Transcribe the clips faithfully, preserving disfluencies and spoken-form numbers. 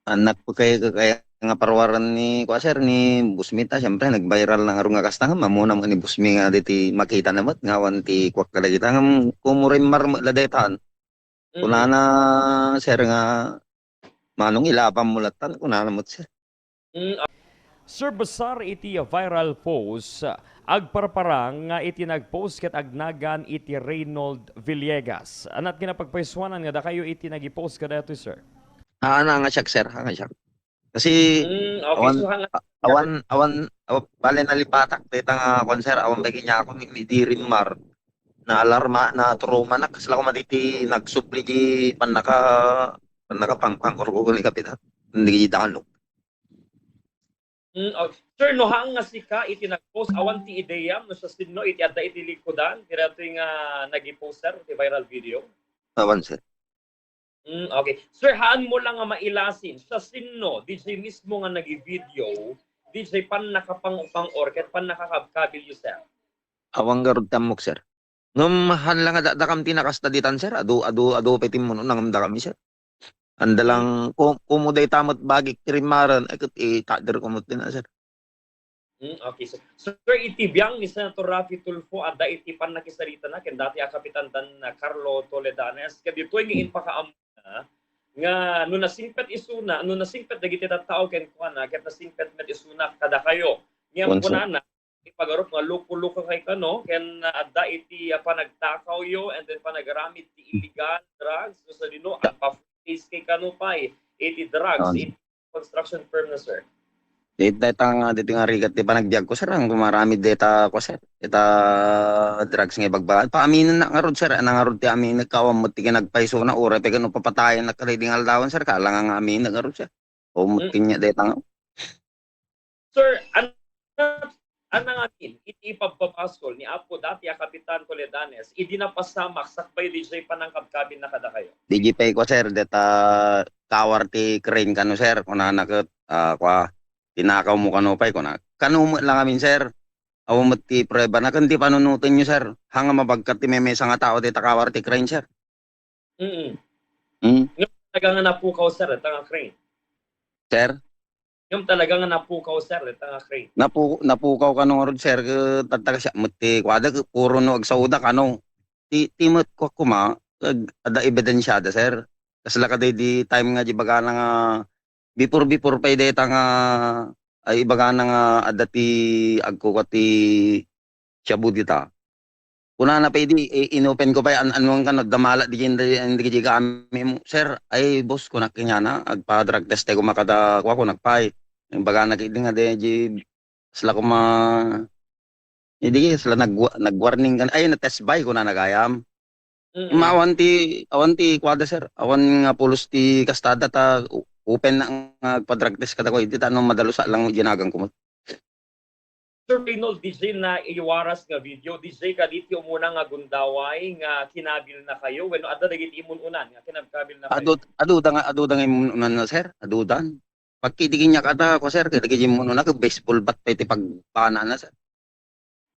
Anak ko kay, kay nga parwaran ni, kua, sir, ni Boss Mi ta, siyempre, nag-viral na ngarud nga kasta nga, mamuna mo ni Boss Mi nga diti makita na met, nga awan ti kuak kadagita, nga kumurimmar met la detan. Mm. Kunana, sir, nga, "Manong, ilapam mo latan," kunana met, sir. Mm, ah. Sir, basar iti viral post, agparparang nga iti nag-post ket agnagan iti Reynold Villegas. Ania ti kinapagpaysuanan nga dakayo iti nag-i-post kadaytoy, sir? Ah, nga siak, sir, nga siak. Kasi, mm, okay, awan, so, hanga-, a-, awan, awan, aw-, bale nalipatak, deta nga, kwan, sir, awan pay kaniak, mi-, midirimmar. Naalarma, na-trauma na, kasla koma diti nagsubli di pannaka-, pannakapangpang or kuko ni Kapitan. Hindi di danok. Mm, oh, sir, no, hang nga sika iti nag-post, awan ti ideyam no siasino iti adda iti likudan, ti daytoy nga nag-i-post, sir, ti viral video? Awan, sir. Mm, okay. Sir, haan mo lang nga mailasin, siasino, D J mismo nga nag-i-video, D J pannakapang-, pang-or ket pannakakabkabilyo, sir? Awan ngarud ti ammok, sir. Ngem haan lang nga dakdakam ti nakasta ditan, sir. Adu, adu, adu pay ti immun-una ngem dakami, sir. Anda lang, mm, ku-, kumo dayta met bagik ti rimmaren, ay ket itader ko met din, ah, sir. Mm, okay, sir. Sir, iti biang ni Senator Raffy Tulfo, adda iti pannakisaritana ken dati a Kapitan Dan Carlo Toledanes, ket ditoy nga impakaammo na nga no nasingpet isuna, no nasingpet dagiti tattao kenkuana, ket nasingpet met isuna kadakayo. Ngem, wen, sir, kunana, ipagarup nga luko-luko kay kano, ken, ah, adda iti, ah, panagtakawyo, and then panagaramid ti illegal drugs, no sadino, agpa-face kay kano pay iti drugs, iti construction firm na, sir. Iti dayta nga, diti nga rigat ti panagbiagko, sir, ang gumaramid dayta, ko, sir, ita drugs nga ibagbaga. Paaminen na ngarud, sir, ania ngarud ti aminek, awan met ti kinagpaysona, uray pay ken no papatayen na kadaydi nga aldawen, sir, kala nga aminek ngarud, sir. O, mm, met kanya dayta nga. Sir, an-, ania ngamin iti ipabbabasol ni Apo dati a Kapitan Toledanes idi napasamak sakbay diay panangkabkabilna kadakayo? Diay pay, kua, sir, dayta tower ti crane kano, sir, kunana ket, ah, kua, tinakaw mo kano pay, kuna. Kano met la ngamin, sir. Awan met ti pruebana ken ti panunotenyo, sir. Haan nga mabagkat ti maymay-sa nga tao dayta tower ti crane, sir. Mm. Mm. Ngem talaga nga napukaw, sir, dayta nga crane? Sir? Ngem talaga nga napukaw, sir, dayta nga crane? Napu-, napukaw kano ngarud, sir, ket tatta siak met ti kuada, ket puro no agsaoda kano. Ti, ti met kua koma, ag-, adda ebidensiada, sir. Kasla kadaydi time nga di bagana nga before, before pay dayta nga, ay, ibagana nga adda ti agkukuat ti shabu dita. Kunana pay idi, i-, inopen ko pay, an-, ania kano, damala di, di, di, di kami mo, "Sir, ay, boss," kunak kaniana, "agpa-drug test tayo koma kada," kua, kunak pay. Ibagana ket idi nga di, di, sila koma, idi sila nag-, nag-warning kan, ay, na-test buy, kunana gayam. Mm. Awan ti, awan ti kuada, sir. Awan nga pulos ti kastada ta o-, open na nga agpa-drug test kadakua idi ta no madalus lang dinagan ko met. Sir Reynold, diay naiwaras nga video, diay kadi ti umuna nga gundaway nga kinabilnakayo wenno adda dagiti immun-unan nga kinabkabilnakayo? Adu-, aduda nga, aduda nga immun-unan na, sir. Adudan. Pagkidi kaniak ata, ko, sir, ket dagiti immun-una ket baseball bat pay ti pagbanana, sir.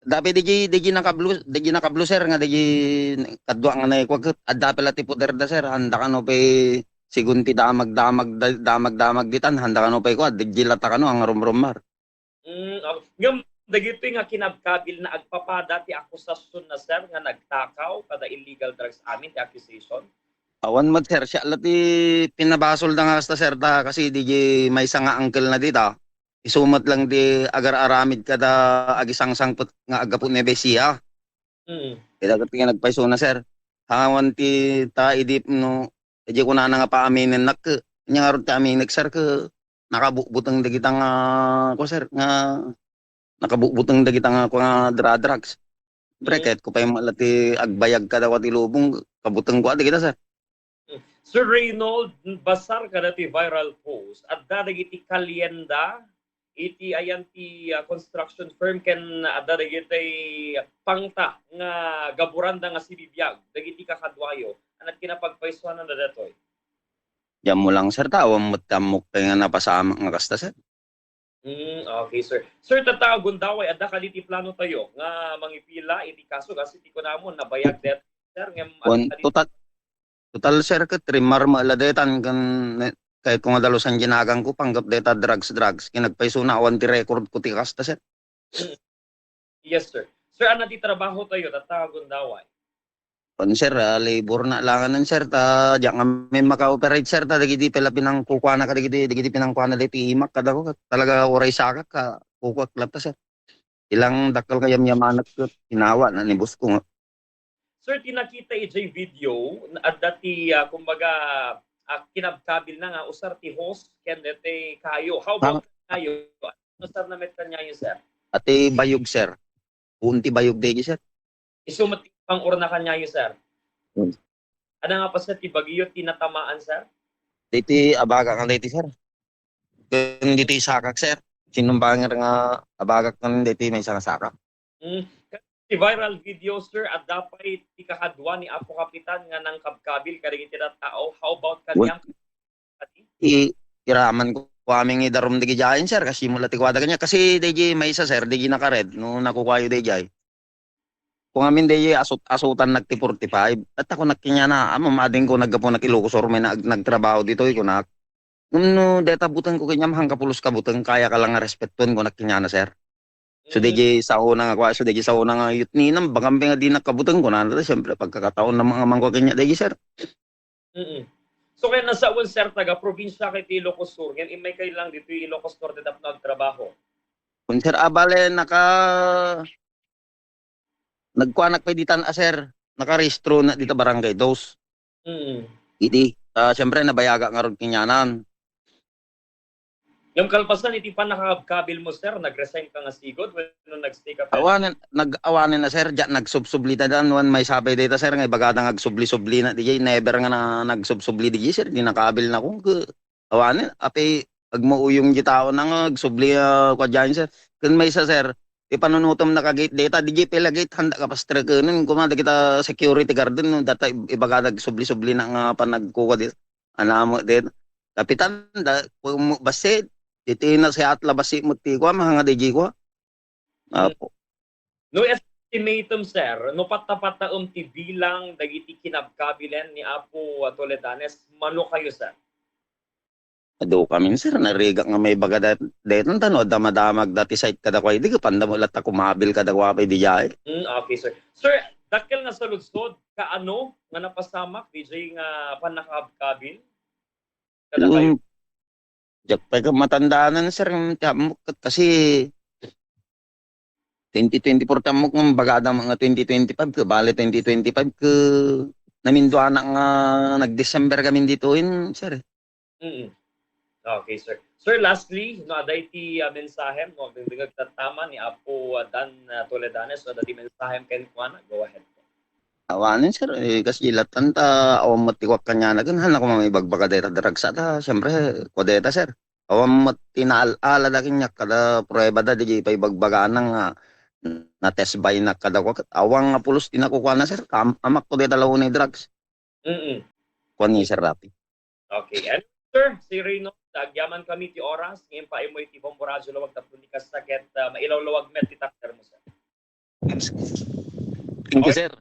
Dapat diay, diay nakablo, diay nakablo, sir, nga diay kadua nga naikuak ket adda pay la ti poder da, sir. Haan da kano pay sigun ti damag-damag da-, damag-damag ditan, haan da kano pay kua, diay la ta kano, ang rumrummar. Mm, okay. Ngem dagitoy nga kinabkabilna, agpapada ti akusasionna, sir, nga nagtakaw kada illegal drugs amin ti accusation? Awan met, sir. Siak la ti pinabasol da nga kasta, sir, ta kasi diay maysa nga uncle na dita. Isu met lang ti agar-aramid kada agisangsangpet nga aggapu ni Bessia. Mm. Ita ket nga nagpaysona, sir. Awan ti ta idi no, diay kunana nga paaminenak, ket ania ngarud ti aminek, sir, ket nakabutbuteng dagita nga, ko, sir, nga nakabutbuteng dagita nga, ko, nga dra-, drugs. Pre, mm, ket ko pay met la ti agbayag kadakua ti lubong, kabuteng ko dagita, sir. Mm. Sir Reynold, basar kada ti viral post, adda dagiti kalienda iti ayan ti, ah, construction firm ken adda dagiti pangta nga gaburanda nga sibibiag dagiti kakaduayo. Ania ti kinapagpaysuananda daytoy? Diay ammo lang, sir, ta awan met ti ammok pay nga napasamak nga kasta, sir. Mm, okay, sir. Sir, tatta nga gundaway, adda kadi ti plano tayo nga mangipila iti kaso, kasi ti kunamon, nabayag dayta, sir, ngem adda kadi total, total, sir, ket rimmar met la daytan ken ne-, Kayatko nga dalusan ti naganko, panggep dayta drugs, drugs. Kinapayso na awan ti record ko ti kasta, sir. Yes, sir. Sir, ania ti trabaho tayo, tatta nga gundaway? Kuan, sir, ah, labor na langanan, sir, ta diak ngamin maka-operate, sir, ta dagiti pay la pinangkukuana kadagiti, dagiti pinangkuana dagiti imak kadako, talaga uray sakak ka, kukuak latta, sir. Ilang dakkel nga yamyamanak ket inawa na ni boss ko nga. Sir, ti nakita idiay video, adda ti, ah, kumbaga, ah, kinabkabil na nga usar ti hose ken deti kayo. How about kayo? Ano, sir, namet kaniayo, sir? Ati bayog, sir. Puon ti bayog daydi, sir. Isu met ti pang-urna kaniayo, sir. Hmm. Ano nga pa, sir, ti bagyo ti natamaan, sir? Daydi abaga nga daydi, sir. Ken daydi sakak, sir. Sinumbanger nga abagak ken daydi maysa nga sakak. Mm. Ti viral video, sir, adda pay ti kakadua ni Apo Kapitan nga nangkabkabil kadagiti tattao. How about kaniam? I, iraman ko amin nga idarum daydi, sir, kasi mula ti kuada kaniak. Kasi daydi maysa, sir, daydi nakared, no, nakukuayo daydi. Kung amin daydi asut-, asutan nagti forty-five. At ako nakkinyana, amam ading ko naggapu nak Ilocos Sur, may nag-, nagtrabaho ditoy, kunak. Ngem no deta buteng ko kaniam, hangkapulos ka buteng, kaya ka lang nga respetuen ko nakkinyana, sir. So, mm, daydi saona nga kua, so, daydi saona nga youth ninam, bakampi nga di nakabuteng, kunana, siyempre, pagkakataon na mga mangkua kaniak daydi, sir. Mm. So, kaya nasawen, sir, taga probinsya kay ti Ilocos Sur, ngem immay kayo lang ditoy Ilocos Norte tapno agtrabaho. Kun, sir, abale, naka-, nagkuanak pay ditan a, sir, nakarehistro na dita Barangay Dos. Mm. Idi, ah, siyempre, nabayaga nga rod kinyanan. Ngem kalpasan iti pannakakabkabil mo, sir, nag-resign ka nga sigud wenno nag-stay ka pa? Awanen, nag-, awanen na, sir, diak nagsubsubli ta dan, wen maysa pay dayta, sir, nga ibagada nga agsubli-subli na, diay, never nga na, nagsubsubli, diay, sir, di nakabil na ko, ke-, awanen, apay, agmauyong di tao na nga agsubli, ah, kua diay, sir. Ken maysa, sir, ti panunutem na ka gate dayta, diay pay la gate, handa ka pastrekenen, kuma, dagita security guard, no, data ibagada agsubli-subli na nga panagkukua di. Ania met dayta? Kapitan, da, pu-, mu-, bassit. Ditoy na si Atla bassit met ti kua, mahanga daydi kua. Apo. No estimatem, sir, no patta-pattaem ti bilang dagiti kinabkabilen ni Apo Toledanes, mano kayo, sir? Adu kami, sir, narigak nga maibaga da-, daytan ta no adda madamag dati site kadakuada, di ka panda mo latta kumabil kadakuada pay diay. Mm, okay, sir. Sir, dakkel nga saludsod, kaano nga napasamak diay nga pannakabkabil? Kada kayo? Mm. Diak pay ket matandaanan, sir, ti ammok ket kasi twenty twenty-four ti ammok ngem bagada nga twenty twenty-five ket, bale twenty twenty-five ket naminduanak nga nag-December kami ditoyen, sir. Mm. Okay, sir. Sir, lastly, no, adda iti, ah, mensahem, no, agdengdengngeg tatta man ni Apo, ah, Dan, ah, Toledanes, no, adda ti mensahem kenkuana, go ahead po. Awanen, sir, eh, kas ilatan ta, awan met ti kuak kaniana, ken haan ko mamibagbaga dayta drugs ta, siyempre, kua dayta, sir. Awan met ti naal-ala da kaniak, kada prueba da, di pay bagbagana nga na-test by na kada kuak. Awan nga pulos ti nakukuana, sir. Am-, amak ko dayta law ni drugs. Mm. Kuan ni Sir Rafi. Okay. And, sir, si Reynold, agyaman kami ti oras, ngem paay mo iti Bombo Radio Lawag tapno di kasta ket, ah, mailawlawag met ti takder mo, sir. Thank you, sir.